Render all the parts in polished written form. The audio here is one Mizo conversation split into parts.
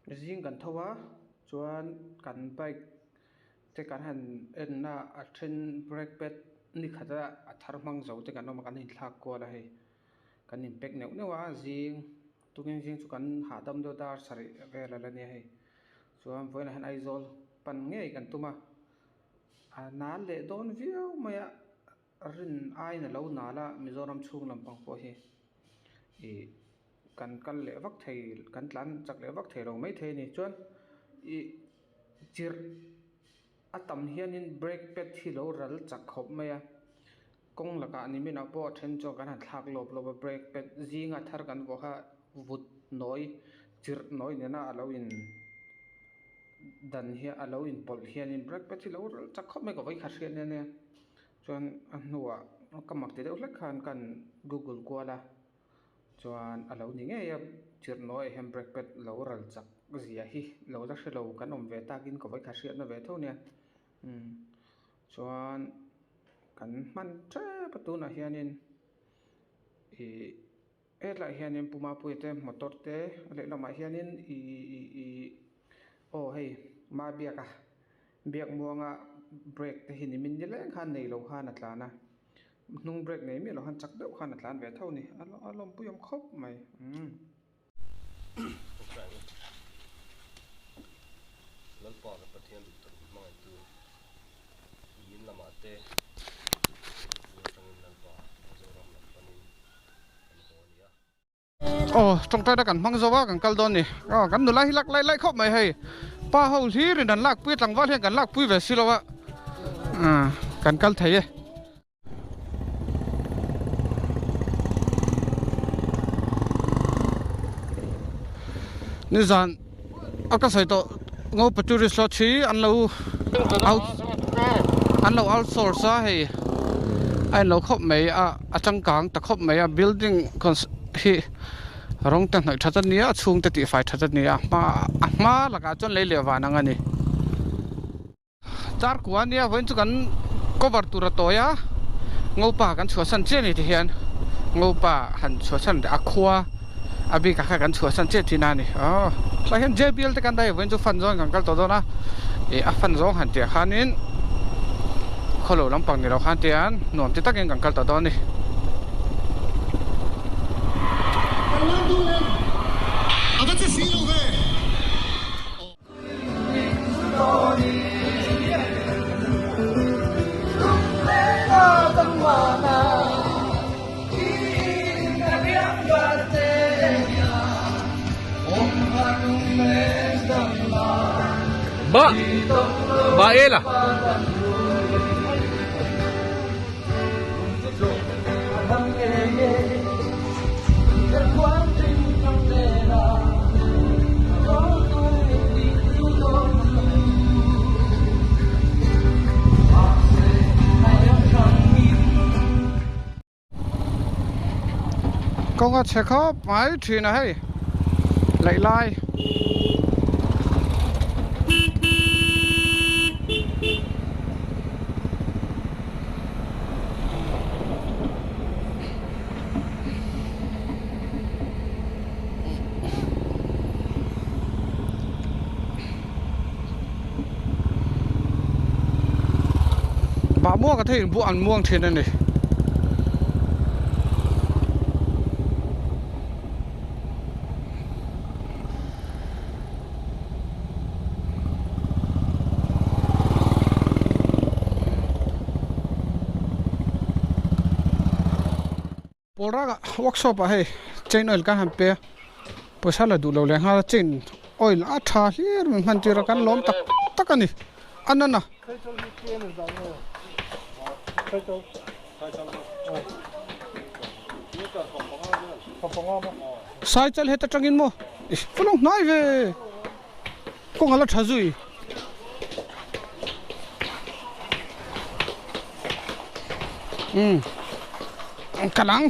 Zing kan tho a chuan kan bike te kan han en a a then brake pad ni khat a a thar hmang zo te kan awm a kan inthlak kual a hei kan in pack neuh neuh a zing tukin zing chu kan hahdam deuh dar sarih vel a la nia hei chuan vawiinah hian Aizawl pan ngei kan tum a a nal leh dawn viau mai a. Rin aiin a lo nal a, Mizoram chhung lampang pawh hi ih kan kal leh vak thei kan tlan chak leh vak thei lo maithei a ni. Chuan ih chirh a tam hianin brake pad hi lo ral chak khawp mai a, kawng lakah niminah pawh a then chuan kan han thlak lawp lawp a, brake pad zinga thar kan vuah kha vut nawi chirh nawi nena a lo in. Dan hi a lo inpawlh hianin brake pad hi lo ral chak khawp mai ka vawi khat hriat nia nia chuan a hnuah ka mak ti deuh hlek khan kan google kual a chuan a lo ni ngei a chirh nawiah hian brake pad lo ral chak zia hi lo la hre lo kan awm ve takin ka vawi khat hriatna ve tho nia umm chuan kan hman tep a tunah hianin ih. Hetlaiah hianin Pu Mapuia te motor te a lehlamah hianin ihh aw hei Mabiaka Biakmuanga brake te hi nimin ni leng khan nei lo khan a tlan a hnung brake nei miah lo khan chak deuh khan a tlan ve tho a ni a lawmpui awm khawp mai umm. Lalpa ka Pathian duh tak hmangaihtu Min lamah te Pu atangin Lalpa Mizoram lam panin kan haw a ni a. Aw tawngtaina kan hmang zo a kan kal dawn ni aw kan nula hi lak lai lai khawp mai hei pa ho hlir in an lak pui a tlangval hian kan lak pui ve si lo a kan kal thei e. Nizan a ka sawi tawh Ngopa tourist lodge hi an lo out an lo outsource a hei a inlo khawp mai a a changkang ta khawp mai a building hi rawng te hnawih that a nia a chhung te tihfai that a nia a hma a hma lakah chuan lei leh van ang a ni. Char kua ania vawiin chu kan cover tur a tawi a Ngopa kan chhuahsan chiah a ni tihian Ngopa han chhuahsan leh a khua a bik ah khan kan chhuahsan chiah thin a ni aw tlai hian J B L te kan dah a vawiin chu fan zawng kan kal tawh dawn a ih a fan zawng han tih ah khanin khawlo lampang ni lo khan tian nuam ti takin kan kal tawh dawn a ni. Ba ba ela Kawnga chhe khawp mai thin a hei laih lai. Bah muang a theiin buh an muang thin a ni. Pawlraka workshop ah hei chain oil kan han pe a pawisa la duh lo leh nghal a chain oil a tha hlir min hman tir a kan lawm tak tak a ni a nana. Saichal het atangin maw ih ka lo hnai ve kawng a la tha zui. Umm ka lang.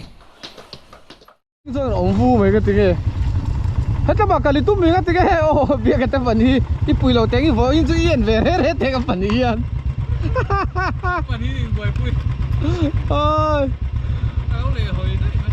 Chuan awm vu mai ka ti nge hetlama kal i tum mai ka ti nge aw biak a te pan hi i pui lo teng i vawiin chu i en ve re re teng a pan hian pan hi in buaipui oi a lo leh hawi daih mai.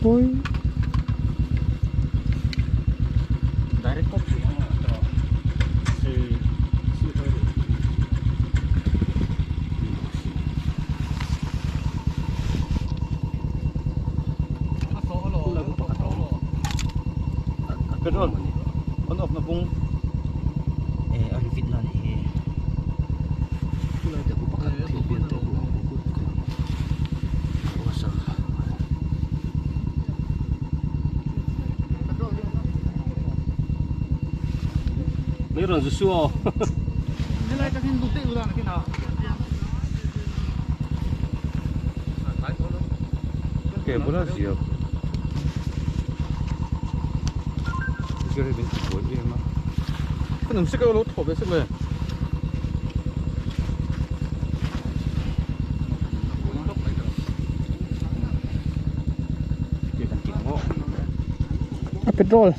Pawi. Direct pawp thei ang a tawh. Petrol on off na bung eh a ri fit na nih hi chulai te khu pakhat thil bial te khu a awm bawk a. Mai rawn zu su aw. Ke bula zia zir hi min ti buai em a. Ka num sik lo thaw ve sik le. A petrol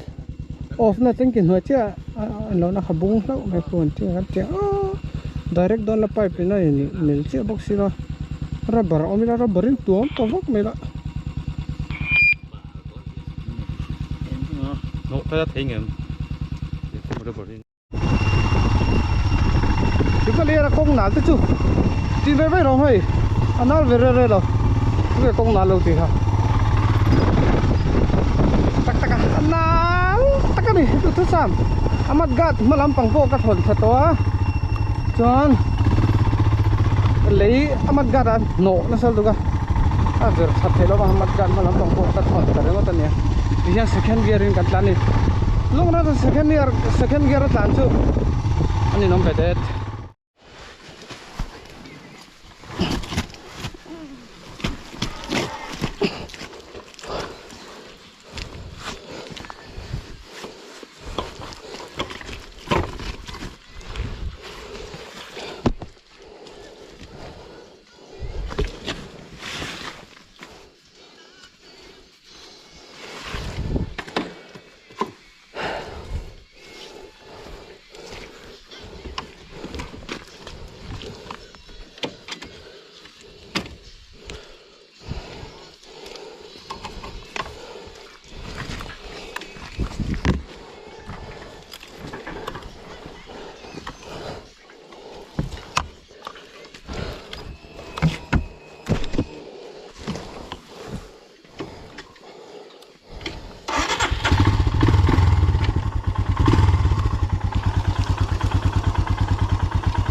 off na tanki hnuai chiah a lo na kha bung hlauh mai khu an ti a kan ti a direct dawn la pipe in a in mil chiah bawk si lo rubber a awm ila rubber in tuam ta vak mai la. Hnawh phei a thei ngem rubber in. Chu ka ler a kawng nal te chu tin ve ve lo hei a nal ve re re lo chu ka kawng nal lo tih kha tak tak a a nal tak a ni chu thusam a mat guard hma lampang pawh ka thawn tha tawh a chuan lei a mat guard a hnawh nasa lutuk a a vir that theih lova mat guard hma lampang pawh ka thawn ta ringawt a nia tihian second gear in kan tlan a ni lung rata second gear second gear a tlan chu a ninawm ve det.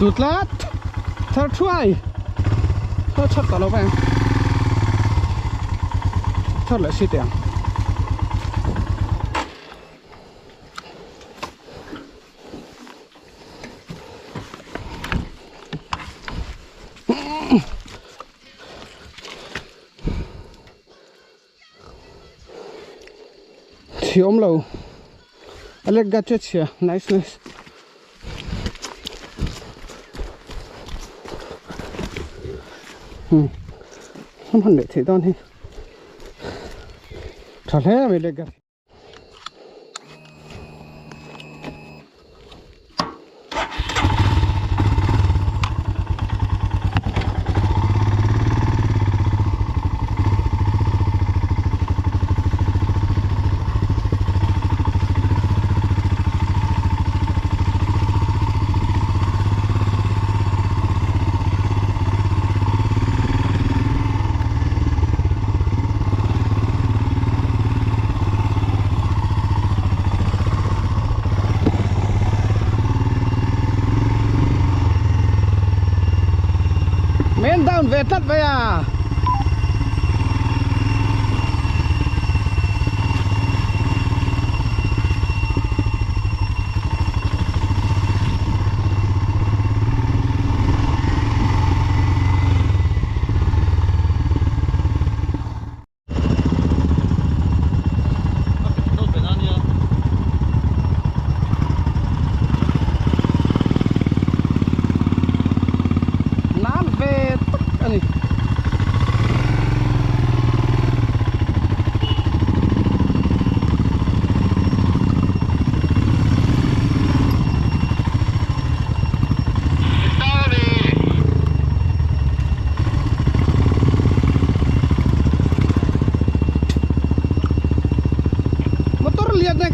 Tụt lát Thar thuai Thar chhat talo vang Thar lại xí tiền. Thiam lo a leg guard chu a chhia nice nice hman leh theih dawn hi tha hle mai leg guard. Man down ve tlat mai a. Nal ve tak a ni.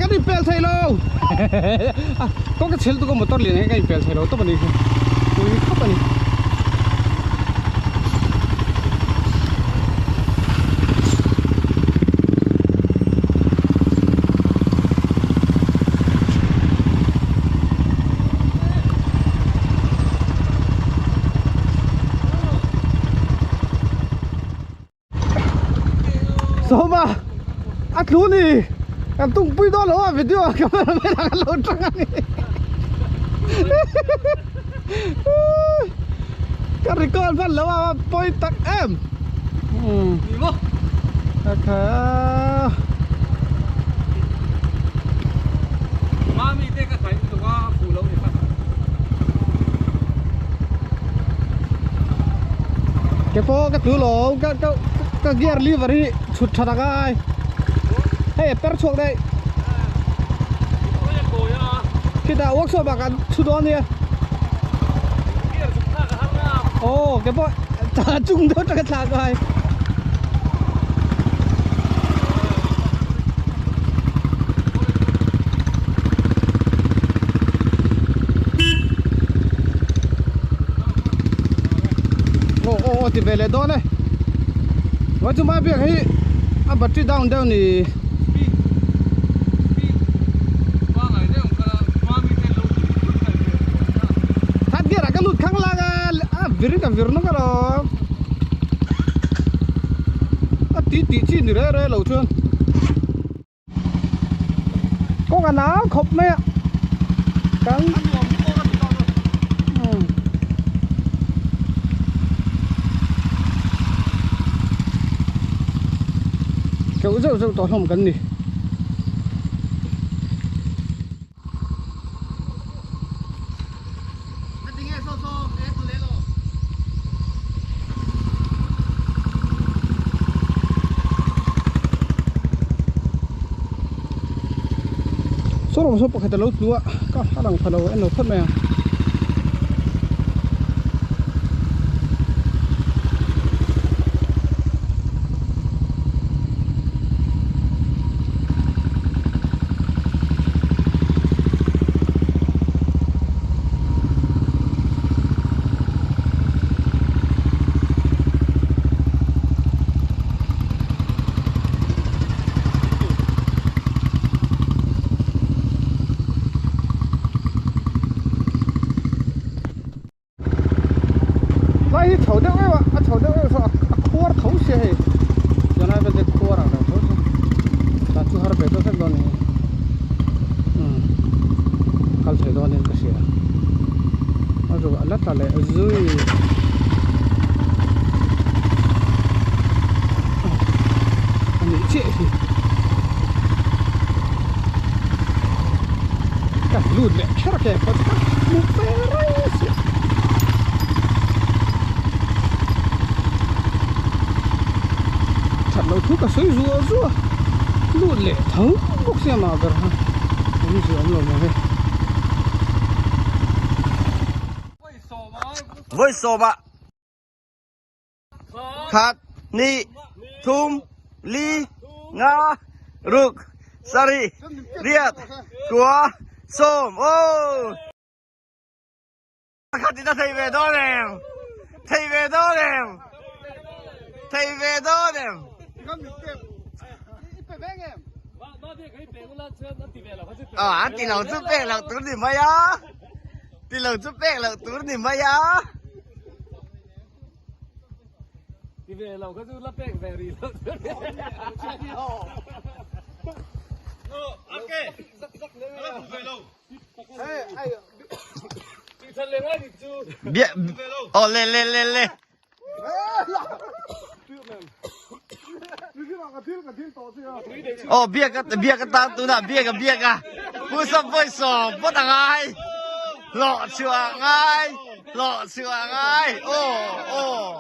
Kan inpel thei lo kawng ka chhel tuk a motor lian hian kan inpel thei lo tawp a ni khi pui khawp a ni. Sawma a tlu ni kan tungpui dawn lo a video ah camera man ah kan lo tang a ni ka record hman lo a pawi tak em a kha Mami te ka thaih lutuk a a fuh lo ni kha. Ke pawh ka tlu lo ka ka ka gear lever hi chhut tha tak ai hei a per chhuak daih khitah workshop ah kan thu dawn nia aw ke pawh chung deuh taka thlak ai. Aw aw aw ti ve leh dawn e Vai chu mai biak hi a battery down deuh ni Third gear ah ka lut khang lang a a vir in ka vir nawk alawm a ti tih chi ni reh reh lo chuan. Kawng a nal khawp mai a kan keuh zeuh zeuh tawh hlawm kan ni. Saw rawng saw pakhat a lo tlu a ka a lang pha lo en lo phawt mai ang. Lai hi chho deuh deuh a a chho deuh deuh saw a khuar tho sia hei tunlai vel te khuar ang reng tho sia tah chu har ve deuh hlek dawn a ni umm kal thei dawnin ka hria a ruah la tla leh zui a nih chiah hi ka lut leh kher a ke pawh chu ka hmu ve reng si that loh thu ka sawi zuah zuah lut leh tho bawk sia mah ber kha awmzia awm lo mai. Vawi sawmah khat hnih thum li nga ruk sarih riat kua sawm aw. Pakhat in a thei ve dawn em? Thei ve dawn em? Thei ve dawn em? Ờ, an ti lo chu pek loh tur ni mai a. Ti lo chu pek loh tur ni mai a. Ti ve lo kha chu la pek ve rih lo tur. Okay. Bia oh le le le le. Oh bia ka bia ka tan tuna bia ka bia ka pu sap voi so bot angai lo chua ngai lo chua ngai oh oh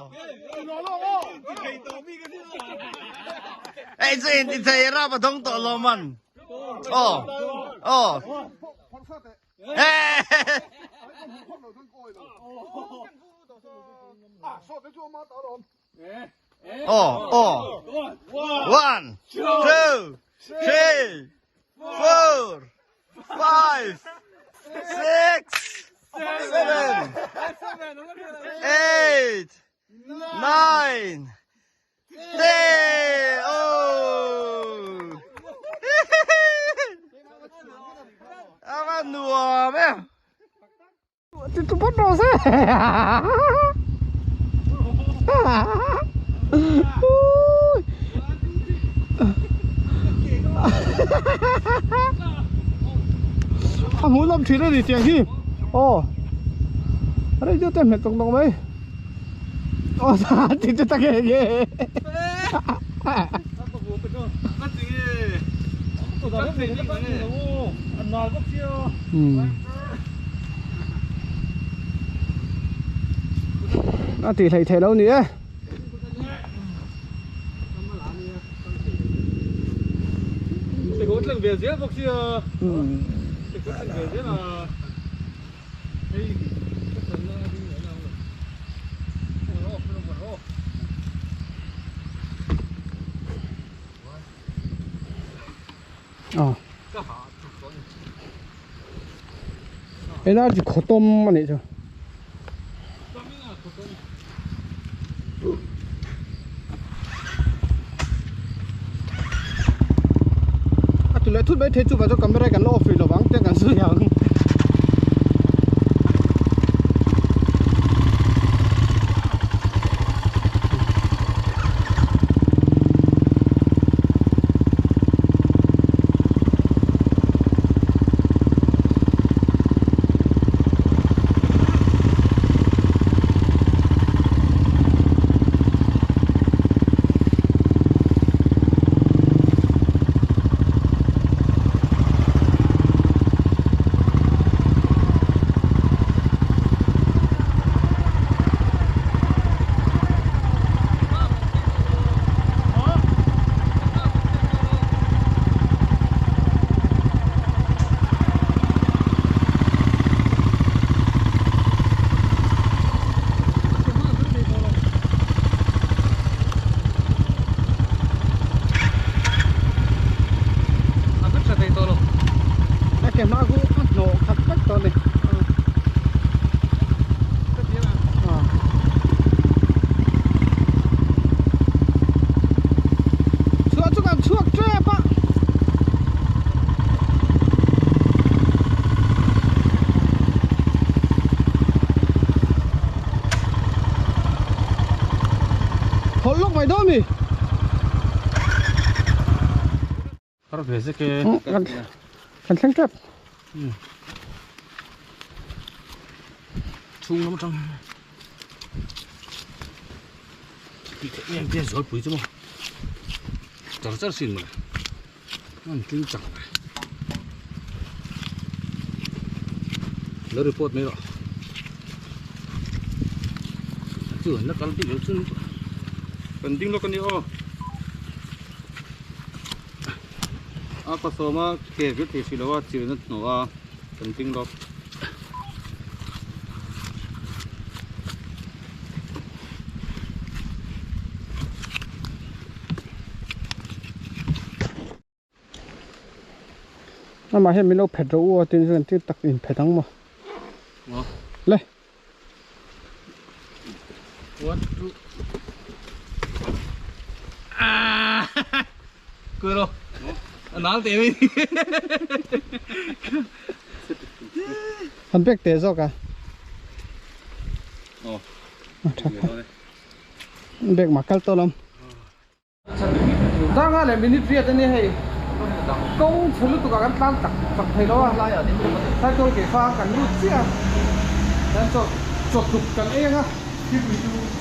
Ei chu in ti thei ra pa thong to lo man oh oh Oh, oh. One, two, three. 4 5 6 7 8 9 10 oh A va nuam em. Ti tu phawt rawh se. A hmuh lawm thin a ni tiang hi. Aw. A rei deuh te hmet tawk tawk mai. Aw ti chu ta nge nge. A tih hleih theih lo ni e. Energy khawtawm a nih chu. A ti leh thut mai thei chu vah chuan camera kan la off rih lovang tiang kan sawi ang. A ke hma khu a hnawh khat vek tawh a ni. Chhuah chu kan chhuak tep a. Hawlh lawk mai dawn mi. Har ve zek e. Kan thleng tep. Chhung lam atang tih theih em em zual pui chu maw char char sin mawle an tling chak lo report mai rawh chu an la kal bik lo chu kan ding lawk a ni aw a pasawma ke vil thei hrih lo a chilna hnawh a kan ding lawk. Amah hian min lo phet rawh u a tin chuan thil tak in phet ang maw le. One two ah cười rồi nắng tệ đi An bek teh zawk a. Ờ. Bek mah kal tawh lawm. Danga leh minute riat a nia hei. Kawng chhe lutuk ah kan tlan tak tak thei lo a. Cycle ke fa kan lut chiah a. Chuan chaw chaw tuk kan ei ang a.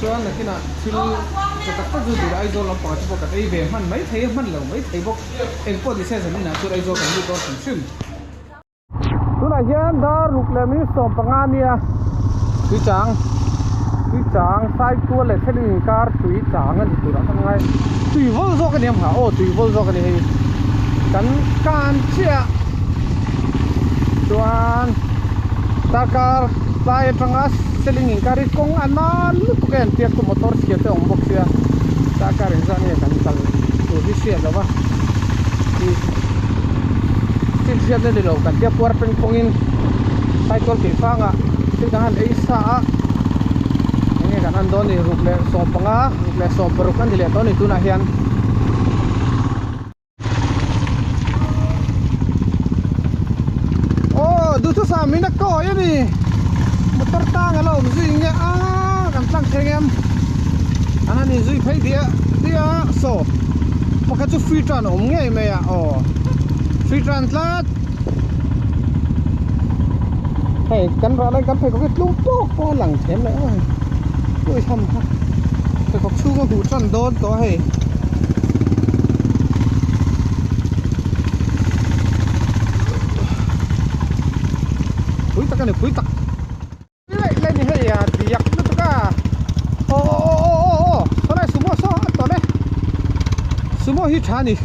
Chuan nakinah thil chaw tak tak chu duh leh Aizawl lampangah te pawh kan ei ve hman mai thei a, hman lo mai thei bawk. Engpawh ni se zaninah chuan Aizawl kan lut dawn hrim hrim. Tunah hian dar ruk leh minute 15 ania tui chang tui chang sai tual leh thlen inkar tui chang a ni turah ka ngai tui vawl zawk a ni ang ha aw tui vawl zawk a ni hei kan kan chiah chuan darkar tlai atanga seling inkar hi kawng a nan lutuk a entir chu motor chhia te a awm bawk sia darkar engzah nge kan kal tur hi hriat lo va. chin hriatna ni lo kan tia puar peng pawngin cycle tih fangah thil dang han ei sa a enge kan en dawn ni ruk leh 15 ruk leh 16 a ni leh tawh a ni tunah hian. Aw duhthusam in a kawi a ni motor tang a la awm zui nge a kan tlang thleng em an han inzui phei diah diah a saw pakhat chu free tran a awm ngei mai a aw free tran tlat hei kan rah lai kan pheikhawk hi tlum pawk pawh a lang them leh a ui ham kha pheikhawk chhung a huh tan dawn tawh a hei. Pui tak a ni pui tak laih laih ni hei a diak lutuk a aw aw aw aw aw aw sawlai sumo saw a tawlh e sumo hi tha a ni.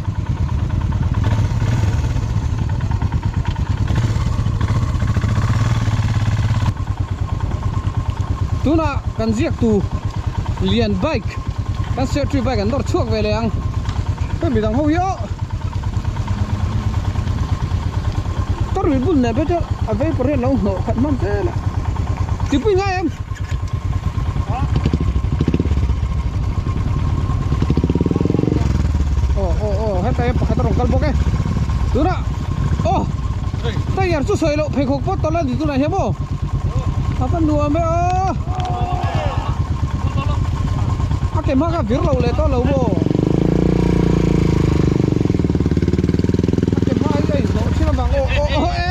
Tunah kan ziak tu lian bike kan search bike an dawr chhuak ve leh ang hei midang ho hi aw tarmit bun nen phei chuan a vei pawh hian lo hnawh khat hman zel a tupui ngai em aw aw aw heta hian pakhat a rawn kal bawk e tunah aw tyre chu sawi loh pheikhawk pawh tawlh a ni tunah hian maw a va nuam e aw. A ke hma kha vir lo leh tawh lo maw? A ke hma hi a inhnawh thin avang aw aw aw e!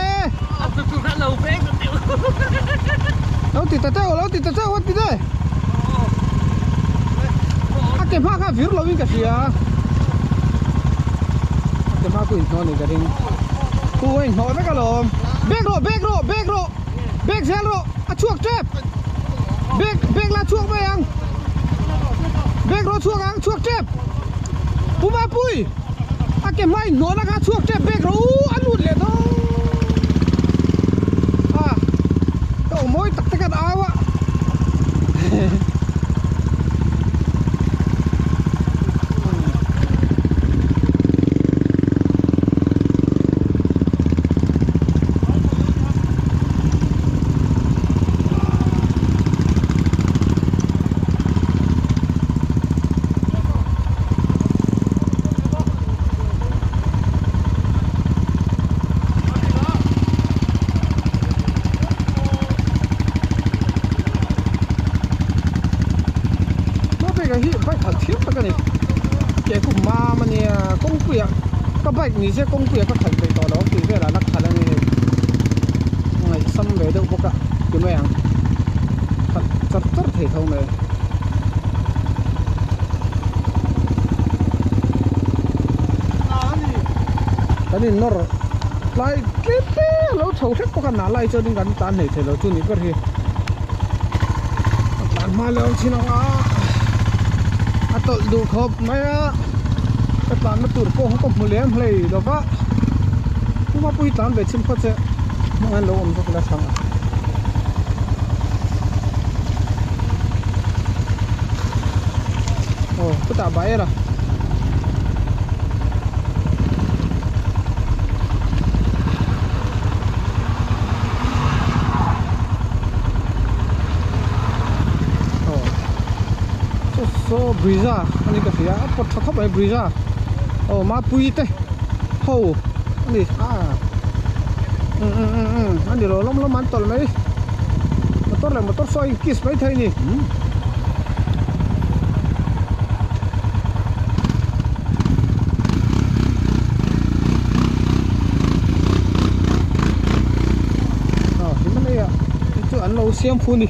Lo ti ta teuh lo ti ta teuh a ti de! A ke hma kha vir lo in ka hria. A ke hma khu inhnawh a ni ka ring. Khu a inhnawh vek alawm. Bag rawh bag rawh bag rawh bag zel rawh. A chhuak tep bag bag la chhuak mai ang bag rawh chhuak ang chhuak tep pu mapui a ke hma in hnawhna kha chhuak tep bag rawh u a lut leh dawn a ka awm mawi tak te khan au a Hi bike khalh thiam tak a ni ke khu mam a nia kawngpuiah ka bike ni se kawngpuiah ka khalh peih tawh lo ang tih velah la khalh a ni hei ngaihsam ve deuh bawk a ti mai ang khalh char char thei tho mai. Kan in nawr tlai tlem te a lo chho hrep bawk a nah lai chuanin kan tlan hlei thei lo chu ni ber hi a tlan hma leh awm thin ang a a tawlh duh khawp mai a ka tlanna tur pawh ka hmu lem hlei lo va puma pui tlan ve chim phawt che hmang hian lo awm zawk ila thlang a. Aw chutah bai a aw saw saw brezza a ni ka hria a pawt tha khawp mai brezza aw mapui te ho a ni a um um um um a ni lo lawm lawm an tawlh mai motor leh motor saw a in kiss mai thei a ni. Aw Himalaya hi chu an lo siam fu ni.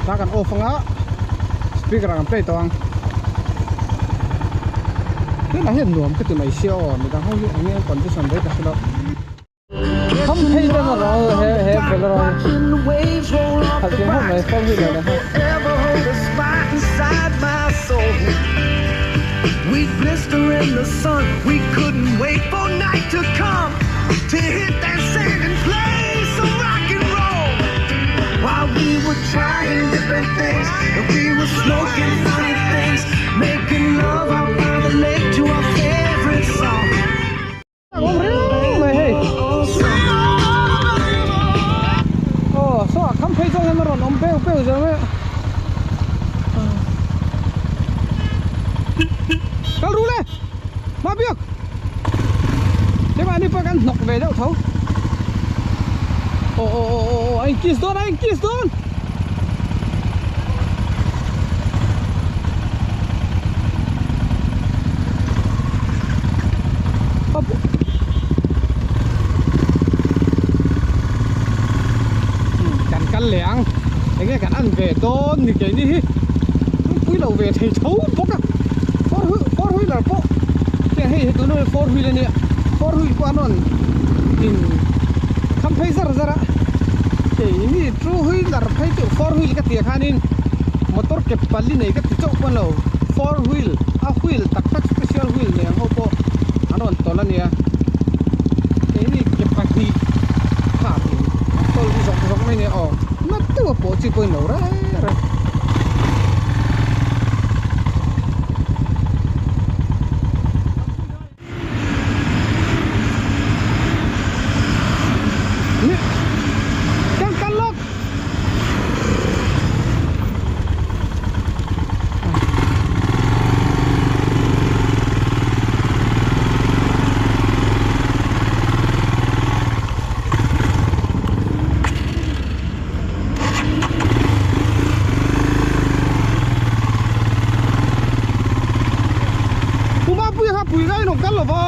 Ta kan off anga. Speaker ah kan play tawh ang. Tunah hian nuam ka ti mai sia aw midang ho hi eng nge an condition ve ka hre lo. Kham phei te erawh he he bolero hi khalh thiam khawp mai four wheeler leh nghal. Awm riau mai hei aw saw a kham phei zawng hian a rawn awm beuh beuh zel mai a kal ru le hma biak keimahni pawh kan hnawk ve deuh tho aw aw aw aw aw a in kiss dawn a in kiss dawn. Kan kal leh ang enge kan an ve dawn ni keini hi pui lo ve thei tho bawk a four wheel four wheeler pawh hei hei tuna four wheel ania four wheel pawh an rawn in kham phei zar zar a keini two wheeler phei chu four wheel ka tih ah khanin motor ke pali nei ka ti chauh pawn lo four wheel a wheel tak tak special wheel nei ang ho pawh an rawn tawlh a nia keini ke pahnih khatin an tawlh zawk zawk mai a nia aw na deuh a pawh chi pawhin lo reng reng. Kan kal lawk. Pu Mapuia kha pui ngai lo kal lo va.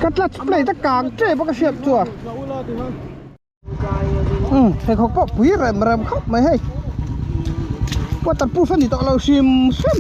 Ka clutch plate a kang tep a ka hriat chuan. Umm pheikhawk pawh pui rem rem khawp mai hei waterproof a ni tawh lo hrim hrim.